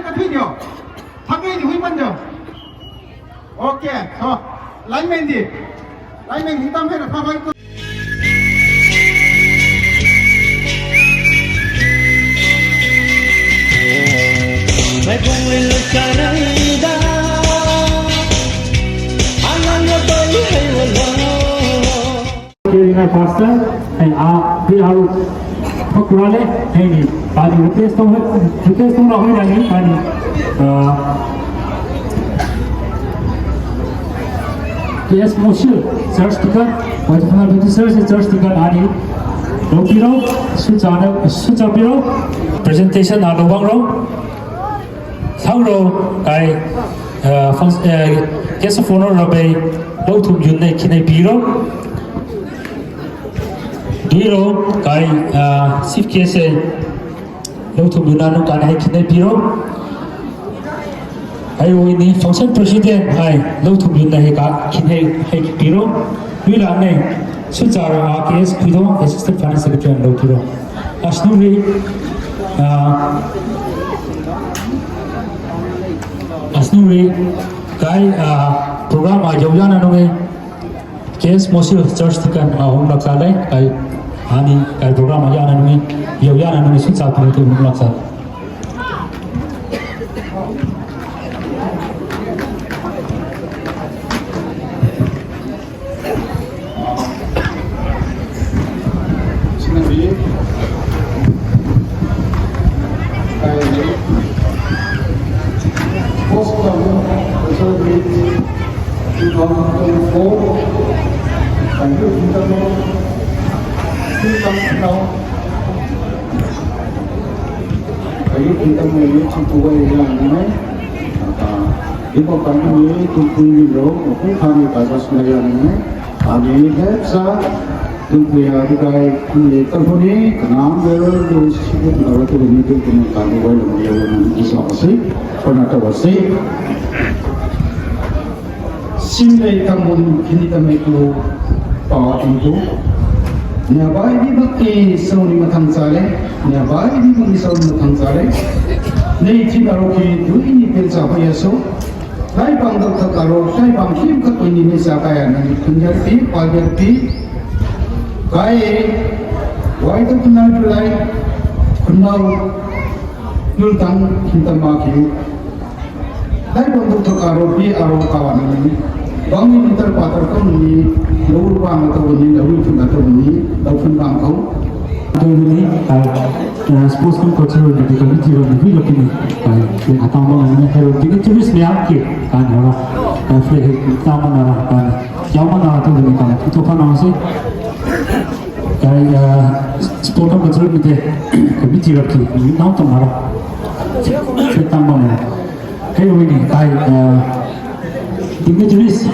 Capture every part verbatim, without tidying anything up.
ꯀꯊꯨꯏꯅꯤꯌꯣ꯫ ꯊꯛꯅꯩꯗꯤ ꯍꯨꯏ ꯄꯟꯖ꯫ OK꯫ ꯍꯣ꯫ ꯂꯥꯏꯃꯦꯟꯗꯤ? ꯂꯥꯏꯃꯦꯟ ꯍꯤꯡꯇꯝ ꯍꯦꯟꯅ ꯐꯕ꯫ ꯃꯥꯏꯕꯣꯡ ꯂꯣꯏ ꯂꯣꯏ ꯆꯥꯔꯩꯗ꯫ ꯑꯉꯥꯡ ꯑꯄꯥꯏ ꯍꯩ ꯋꯥꯂꯣ꯫ Kiri na pastor, hey, a, bi haru, pakurale, hey, ni, padi request to, request to na hoi na ni, padi, uh, K S Mosil, Church Deacon, Waitapana Baptist Church, Church Deacon, ani, lopiro, suchana, suchapiro, presentation na lobang ro. Thangro kai, uh, func-, uh, guest of honor rabai, lou thum yun nei khinei piro. Duiro kai, uh, chief guest e, lou thum yun anu kan hai khinei piro. Ai oi ni function president ai, lou thum yun nei ka khinei hai piro. Duila nei, suchara a K S Khuido, assistant finance secretary lou piro. Asnuri, ah, Asnuri, kai, ah, program a yau yana nunge, K S Mosil Church Deacon a hong laksa le, kai, ani, kai program a yana nunge, yau yana nunge, sun sa tu tu hong laksa. Sinabi, kaya ni, post kami, two thousand twenty-four, thank you, kita mo, kita mo, thank you, kita mo, YouTube, ah, Iba kami ni tumpui ni lo, aku kami kasa semaya ni. Ani hepsa tumpui aku kai ni tampuni kenam bel tu sibuk kalau tu ni tu kena kami wai lo ni lo ni bisa kasi, pernah tahu kasi. Simlei tamun kini tamai ku pa tu. Nya bai di bakti sauni matang sale, nya bai di bakti sauni matang sale. Nei thi aro ki dui ni pil sa ko yaso. Lai pang dok thak aro, lai pang kim ka tui ni ni sa kaya nang tunjar pi, paljar pi. Kai, wai tu kunal pulai, kunal nul tang hinta ma ki. Lai pang dok thak aro pi aro kawa nang. Bang ni inter patar ko ni, lur bang ko ni, lur pun ko ni, lur pun bang ko. Tuni, uh, uh, sports and cultural committee of the Philippines, uh, atang bang ni hero dignitaries ni aap ke, kan hora, uh, flag atang bang na kan, yaw bang na tuni kan, ito pa na si, uh, sports and cultural committee, committee of the, now tomorrow, flag atang bang na, hero ni, uh, dignitaries.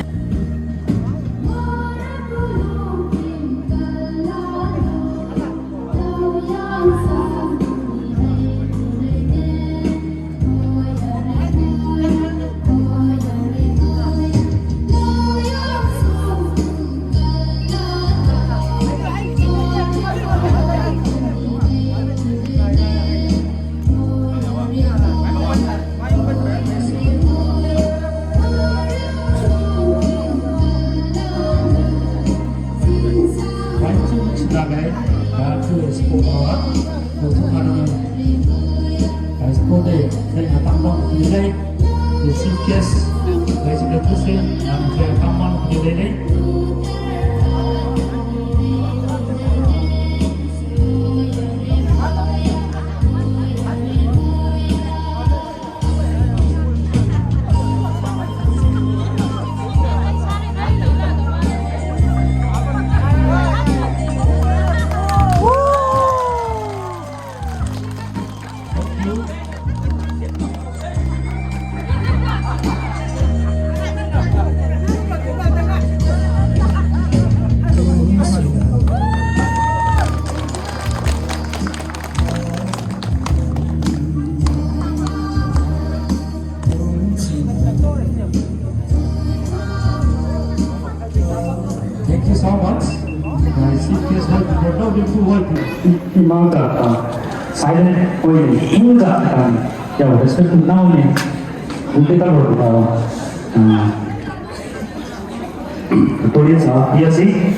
Thank you so much. Guys, if you have no need to work, imang ka, silent, oy, hinga ka. Respectful now ni, mungkin kalau uh, uh, tulis uh, iya sih.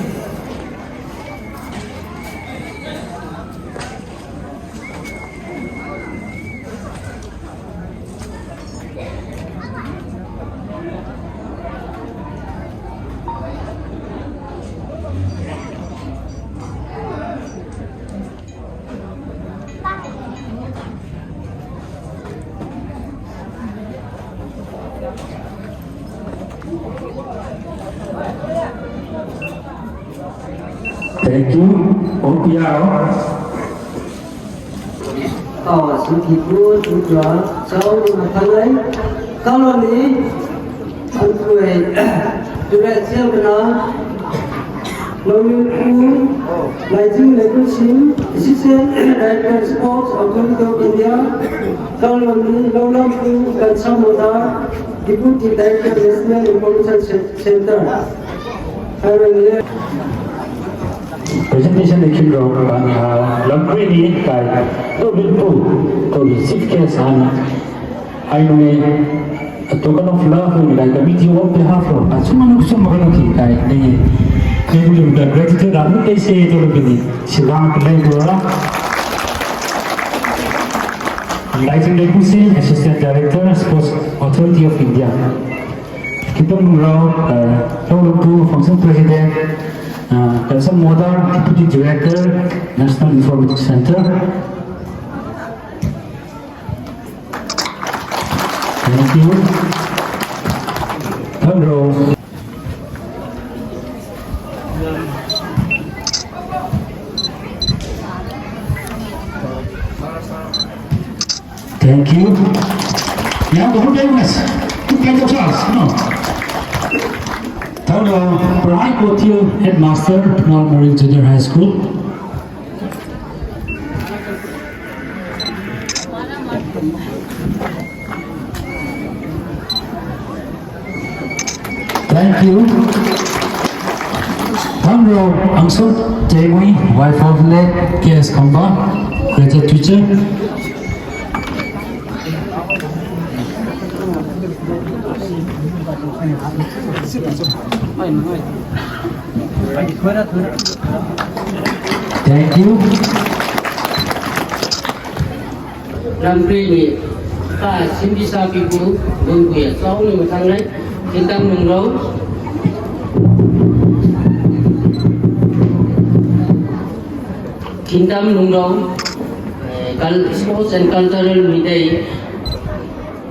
Thank you. Ong piaro. Oh, suki pun juga jauh makanai. Kalau ni, antuai direct siang kena. Lalu ku, Laijing Legusim, Assistant Director Sports Authority of India. Kalau ni, Laulam ku, Kansam Moda, Deputy Director National Information Center. Presentation ni khim ro kan, ah, lam kri ni kai to bil pu to chief guest han ai nung e, a token of love ni kai committee on behalf of a suma nuk suma kan ki kai ni kai bu da gratitude da nuk kai se to lu ni silang kai to ra. Laijing Legusim, Assistant Director, Sports Authority of India. Kitam Rao, uh, Rao Lumpu, Function President, uh, Kansam Moda, Deputy Director, National Information Center. Thank you. Thang Rao. Thank you. Now, the whole day was two kinds of class, no? Hello, Pranay Kothil, Headmaster, Pranay Marine Junior High School. Thank you. Thang Rao Angsuk Temui, wife of late K S Khamba, graduate teacher. Thank you. Rampreni ka simbi sa pipu, bungkuya, sauni matangai, kintam nungrau. Kintam nungrau, eh, Sports and Cultural Midai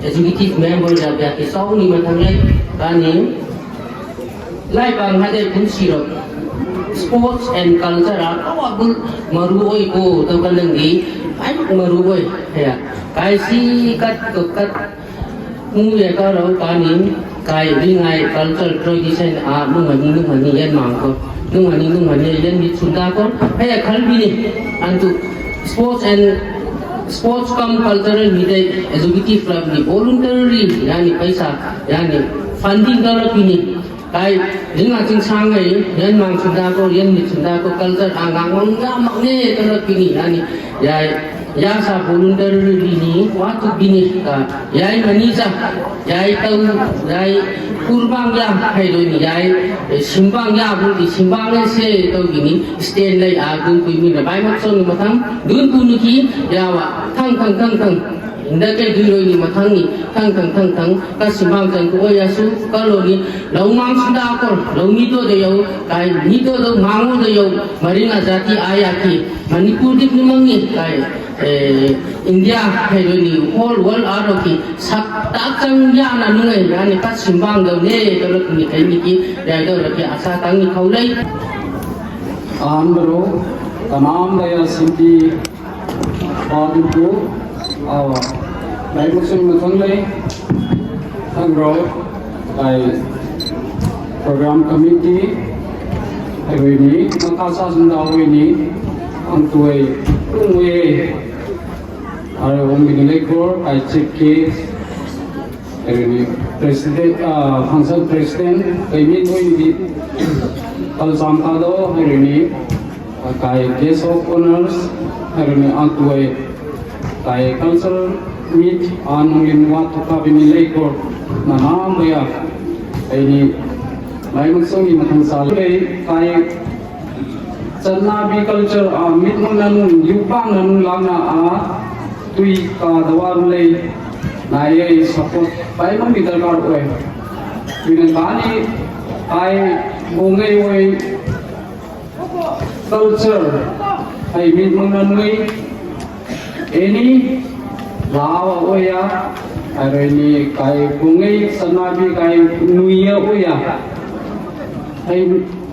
Executive Member da biaki sauni matangai, kani, Lai pang hadai pun sirok. Sports and culture a kawabul maru oi ko tau kanang di ai maru oi. Ya. Kai si kat ko kat mu ya ka rau kani kai ringai culture tradition a mu mani mu mani yan mang ko. Mu mani mu mani yan di sunda ko. Haya kalbi ni antu sports and sports cum cultural midai executive club ni voluntary yani paisa yani funding ka rau ni. Kai, ringa ching sangai, yan mang sunda ko, yan mit sunda ko, culture a ngang mang ya mak ne, tolak pini, yani, yai, ya sa voluntary ni, watu bini, ka, yai manisa, yai tau, yai kurbang ya, hai do ni, yai, eh, simbang ya, bu di simbang ne se, tau bini, stand lai a, gun kui mi na, bai mak song matang, dun bu ni ki, ya wa, thang, thang, thang, thang. Inda kai dui roi ni mathang ni, thang thang thang thang, ka simang thang ko ya su, ka lo ni, lau mang sunda ko, lau ni to de yau, kai ni to do mangu de yau, marina jati aya ki, Manipur dip ni mang ni, kai, eh, India, kai lo ni, whole world aro ki, sak tak chang ya na nung ai, ya ni ka simbang do ne, to lo ni kai ni ki, ya do lo ki asa tang ni khau lai. Andro, tamam daya simpi, Pablo, awa, dai musim mathang lei, thang rau, dai program committee, hai wei ni, makasa sunda wei ni, ang tuai, tung wei, are wong ni lekor, dai chief case, President, ah, function president, kami ni di Kalsam Kado, hari ni, ah, kai guest of honors, hari ni ang tuai, kai cultural Mit anungin wat thuka bimi leikor nanam baya. Aini maimang songi matang sal lei kai chatnabi culture a mit nung nanung yupang nanung langna a tui ka dawa lei nai support paimang mi darkar oi. Tuinan bani kai bongei oi culture ai mit mang nanui any lawa oya areni kai bongei chatnabi kai nuiya oya ai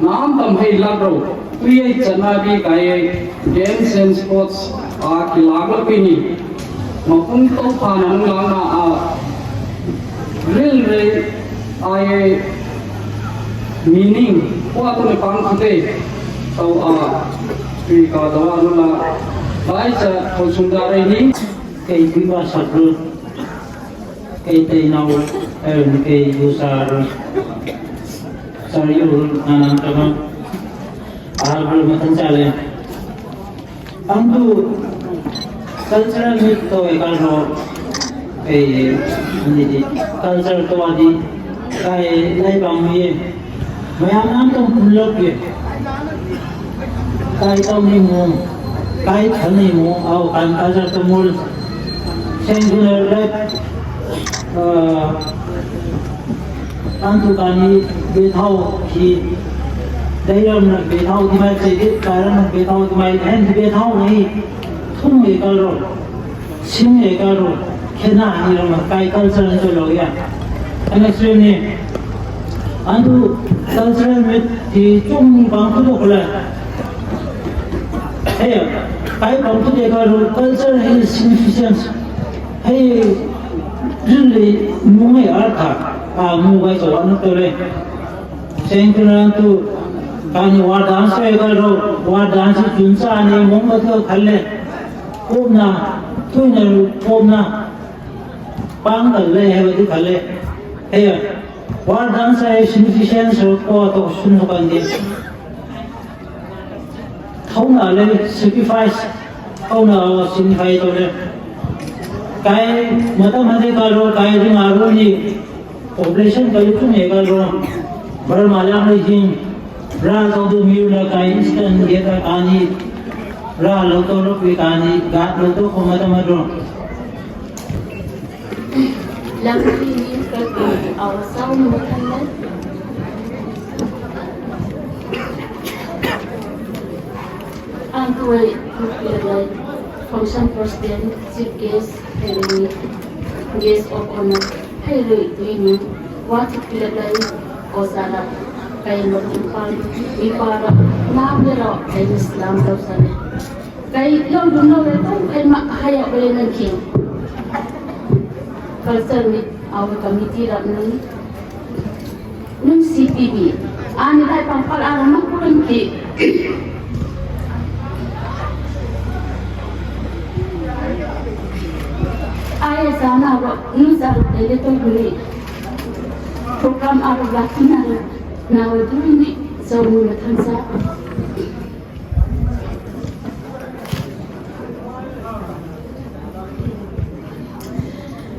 nam tam hai lagro tuiya chatnabi kai games and sports a kilagla pini mapung tau phana nung langna a ril rei ai meaning ko aku ne pang khute tau a tui ka dawa nuna bai cha ko sunda rei ni. Kei biwa sakru, kei tei nau, eh, kei yu sar, sar yu nanam tama, ahal bul matan chale. Ang tu cultural meet to e kalro, eh, hindi di, culture to adi, kai lai bang ye. Mayam nam tong pulok ye. Kai tong ni mo, kai than ni mo, au kan culture to mul. Seng tu lai, uh, Antu kani bethau hi dairam na bethau di mai, sai di karam na bethau di mai, hen di bethau ni thum e karo, sim e karo, khena ni ram kai culture ni to lo ya. Ana sri ni antu culture meet di chung bang ku do kula. Hey, kai bang ku de karo culture hi significance. Hey, really, nungai artha. Ah, mu bai to anu to le. Sengkran tu kani war dance e kal ro, war dance junsa ne mong ba to khalle. Kopna, tuina ru kopna. Pang khalle hai ba di khalle. Hey, war dance e significance ro ko to sun ho kan de. Thauna le sacrifice, thauna signify to le. Kai mata mate kalo kai jing aro ni population kai chum e kalo. Bar malam ni jing ra tau tu miu la kai instant dia ta kani ra lo to lo pi kani gat lo to ko mata madro. Lampi ni ka awasau ni makan na. Ang tuai, ang tuai, function president, chief guest, hei rui, guest of honor, hei rui tui ni, wa tu pilak lai, o sara, kai mo tu pa, mi para, na mero, kai Islam tau sara. Kai lo dun lo le tau, kai ma haya bele nan ki. Culture meet, our committee rap ni. Nung C P B. Ani lai pang pal ara ma kuran ki. Ai sa na ro, nung sa ro tele to ni. Program ara la ki na ro, na ro dun ni, so ni ma than sa.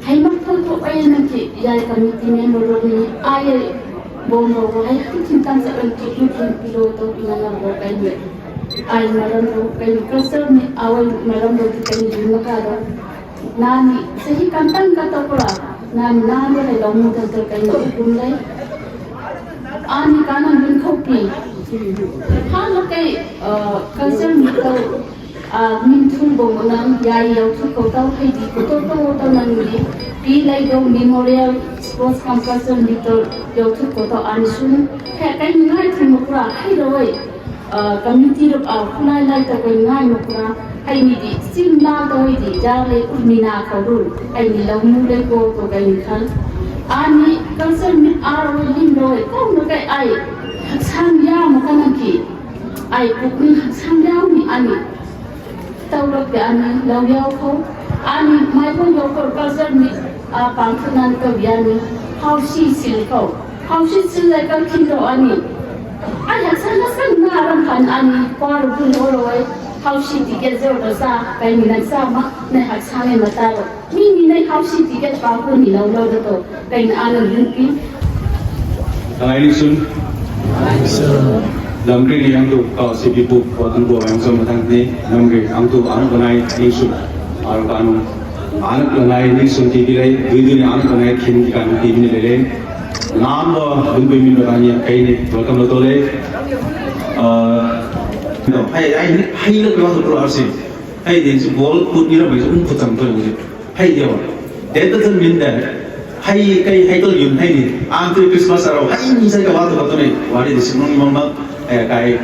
Hei mak thon thok ai na ki yai committee member ro ni ai ai bom ro ai hei thin tan sa an ki tu thin pilo to ina na ro ai ni ai maram ro ai ni culture ni awai maram ro ki kai ni ma ka ro nani sahi kan tan ka to kura nani nani hei lo mu tan to kai ni kum lai ani ka na min khau pi ha lo kai culture ni to A, min thun bom nang yai yau thu ko tau hei di ko to to to nang di. Pi lai do memorial sports competition ni to yau thu ko to an sun. He kai ngai thu mo kura hei do wai. A, committee ro a kulai lai to kai ngai mo kura. Hei ni di sim la to hei di ja le u mi na ko ru. Hei ni lau mu le ko ko kai ni khan. Ani culture meet a ro lim do wai. Kau no kai ai. Sang ya mo kana ki. Ai kuk ni sang ya ni ani. Tau lok te ani lau yau ko. Ani mai ko yau ko culture ni a pang ko nan ko ya ni. Hau si sil ko. Hau si sil lai ko kin do ani. Ai ya sang na sang na ram kan ani. Ko ru bun ho lo ai. Hausi ticket zero dosa, kai minat sama, na haksange mataro. Mini na hausi ticket pa ko ni lau lau to, kai na ano yun pi. Alai ni sun. Lamri ni ang tu ka sibi pu, wa ang tu ang sa matang ni, lamri ang tu ang kanai ni sun. Ar ka anu, ang kanai ni sun ti bilai, dui dui ni ang kanai kin di kan ti ni lele. Nam wa dun bi min ba ni kai ni, welcome lo to le. Uh, no, hai, hai, hai lo lo to arsi. Hai din su bol put ni ra bai su um put sam to ni. Hai dia. That doesn't mean that. Hai kai hai to yun hai ni. Ang tu Christmas aro hai ni sai ka wa to ka to ni. Wa ni dis nung mama. Eh, kai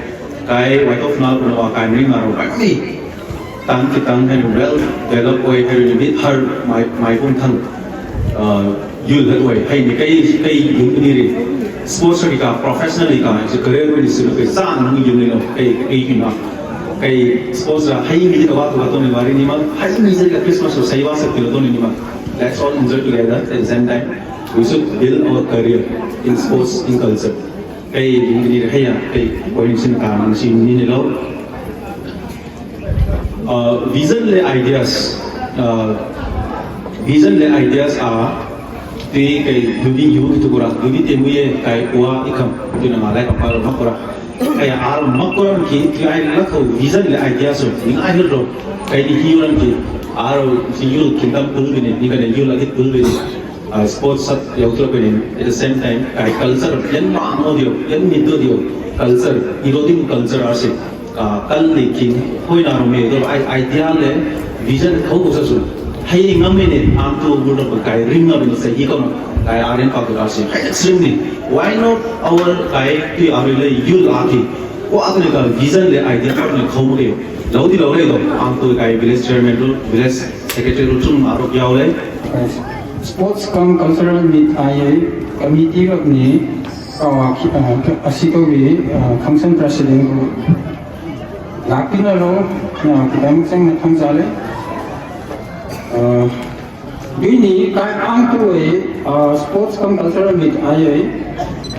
kai wa to na ko wa kai ni ma ro kai ni. Tang ki tang hai well develop oi hai ni bit har mai mai pun thang. Uh, yul hat oi hai ni kai kai yun ni ri. Sports ri ka professional ri ka, career ri su kai sa na yun ni no kai kai yun na. Kai sports ra hai mi ka wa to ka to ni wa ri ni ma, hai mi ka Christmas ro sai wa sa ki lo to ni ma. Let's all enjoy together at the same time. We should build our career in sports, in culture. Kai ni ni hai ya, kai point sin ka mang sin ni ni lo. Uh, vision le ideas. Uh, vision le ideas are ti kai dubi yu tu kura, dubi te muye kai wa ikam tu na malai kapal makura. Kaya ar makura ki ti ai la ko vision le ideas so ni ai lo. Kai ni hiu ran ki ar si yu kingdom pul bini, ni kai yu la ki pul bini. Uh, sports sat yau tu bini. At the same time, kai culture yan ma no dio, yan mi do dio. Culture, eroding culture arsi. Kal le kin hoi na ro me do ai idea le vision ko ko sa su. Hai ngam me ne am tu bu do kai ring na bin sa hi ko na. Kai aren pa ko sa. Hai extremely. Why not our kai ti are le yul a ki. Ko a le ka vision le idea ko ne ko mo ke. Lo di lo le do am tu kai village chairman do, village secretary do chung a ro yau le. Sports cum cultural meet ai committee rak ni kawa ki, uh, asi ko wi, uh, function president ko. Lakina lo, ya, kita mung sang na thang jale. Uh, dui ni kai ang tu e, uh, sports cum cultural meet ai e,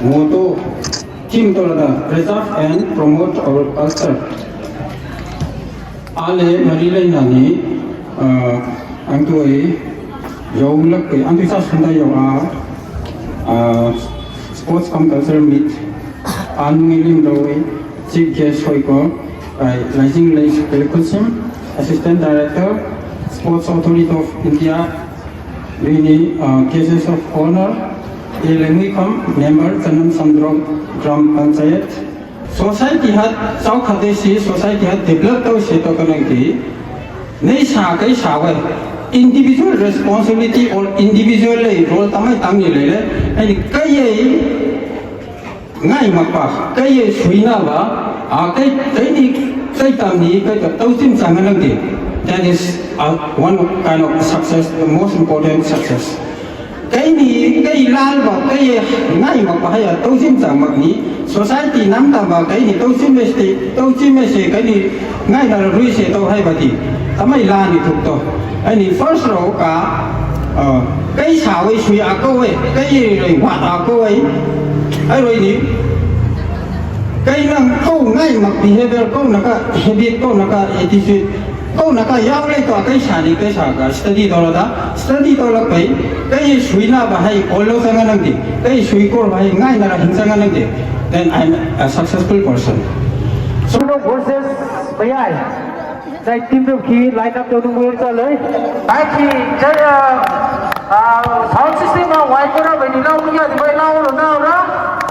motto theme to la da, preserve and promote our culture. Ale mari lei nani, uh, ang tuai yau lak pe, ang tu sa sunda yau a, uh, sports cum culture meet, an ngi lim lo e, chief guest hoi ko, ai, Laising Lei Pelekusim, Assistant Director, Sports Authority of India, Rini, uh, Guests of Honor, Elengui Kam, Member, Chanam Samdrok, Gram Panchayat, Society hat, chau khate si, society hat develop tau se to kanang ti. Nei sa kai sa wai. Individual responsibility or individual lei role tamai tam ni lei le. Ai ni kai ye ngai mak pa, kai ye sui na ba, a kai, kai ni, kai tam ni, kai ka tau tim sa nganang ti. That is, uh, one kind of success, the most important success. Kai ni, kai lal ba, kai ye ngai mak pa hai a, tau tim sa mak ni, society nam ta ba, kai ni, tau tim me se, tau tim me se, kai ni, ngai na rui se, tau hai ba ti. Tamai la ni thuk to. Ai ni first row ka, uh, kai sa wai sui a ko wai, kai ye rui wa a ko wai. Ai rui ni, kai nang ko ngai mak behavior, ko na ka habit, ko na ka attitude, ko na ka yau lei to kai sa ni, kai sa ka study to la da, study to la kai, kai sui na ba hai, all lo sa nganang ti, kai sui ko ba hai, ngai na ra hin sa nganang ti. Then I'm a successful person. So, no versus mayai. Nai team tu ki line up tu nunggu ta lei. Ai ki, jai, ah, ah, sound system ah, wai ko ra, bai ni lau, ni ya, di bai lau, lau, lau, ra.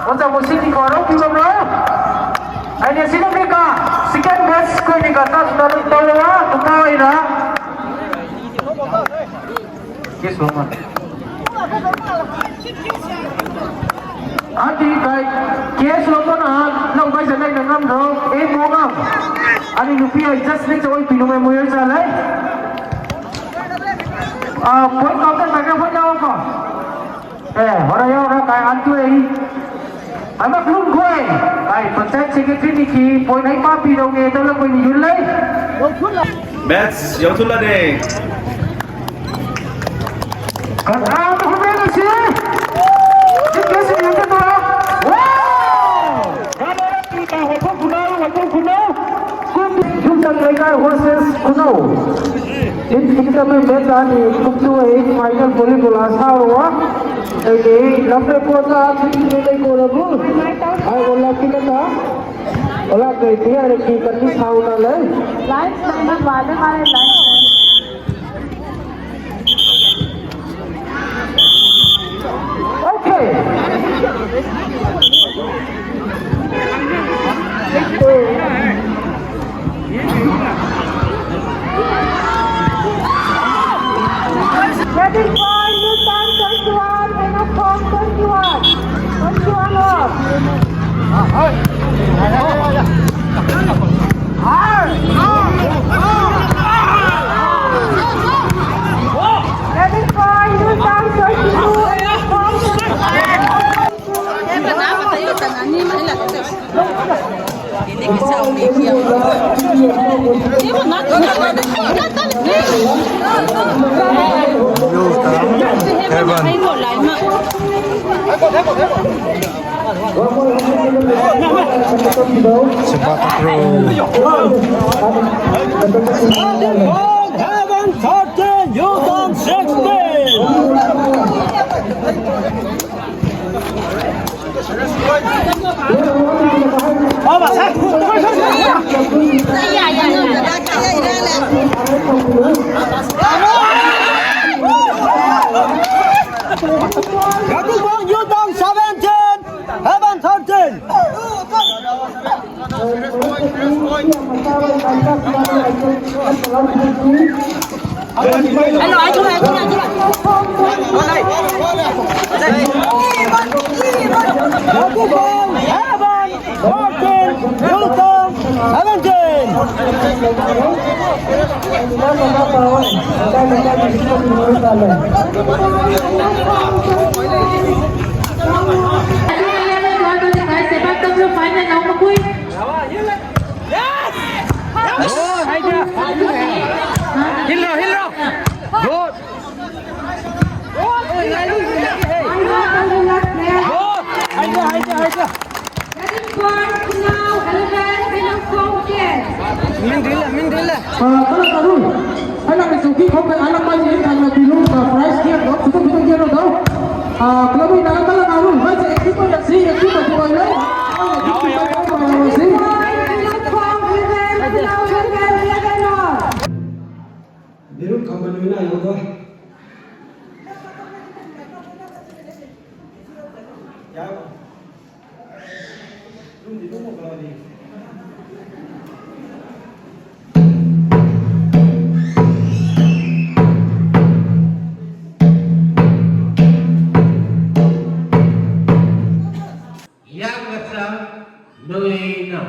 Wan sa musik ni ko ra, ki ko ra. Ai ni sini ni ka, second best ko ni ka, ta sudah tu tahu lah, tu tahu ini. Yes, Roman. Ati kai, K S Roman a, lau bai sa lai na ngam ro, e mo ngam. Ani nupi ai just ni choi pinu me mo yar sa lai. Ah, point counter microphone yau ko. Eh, hora yau ra kai antu ei. Ama klum koi. Kai panchayat secretary ni ki point ai pa pi dong e, tau la koi ni yul lai. Match, yau tu la de. Kata apa kau bilang sih? Kita sih yang kedua. Wow! Kamera kita, waktu kunau, waktu kunau. Kum, kum, Versus Khunau. In incoming match ani kumtu ei final volleyball asa wa. Ei lampe pota chini le ko rabu. Ai wala kinata. Wala ke tiya re ki kani sauna le. Lines number one हमारे lines. Okay. Ready for you, time twenty-one, minute form twenty-one. Twenty-one off. Ready for you, time twenty-two, minute form twenty-one. Sepak takraw. Heaven thirteen, Yutong sixteen. Yutong seventeen, Heaven thirteen. Final na, Makui. Yes! Good! Hilo, hilo! Good! Good! Hilo, hilo, hilo! Ready for now, eleven, Sinong Song Ken. Min ril le, min ril le. Kala karu. Ana ke suki khop ke anak mai jin thang na pilu ka prize dia do, kutu kutu dia do. Kala bi na kala karu. Mai je ekip mai si, ekip mai si. Yao, yao, yao. Biru kamban mina yao do. Yao. Yang kasa noina.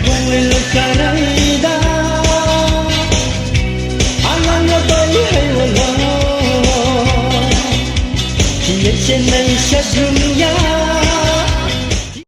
ꯄꯨꯡꯂꯣꯏ ꯂꯣꯏ ꯆꯥꯔꯩꯗ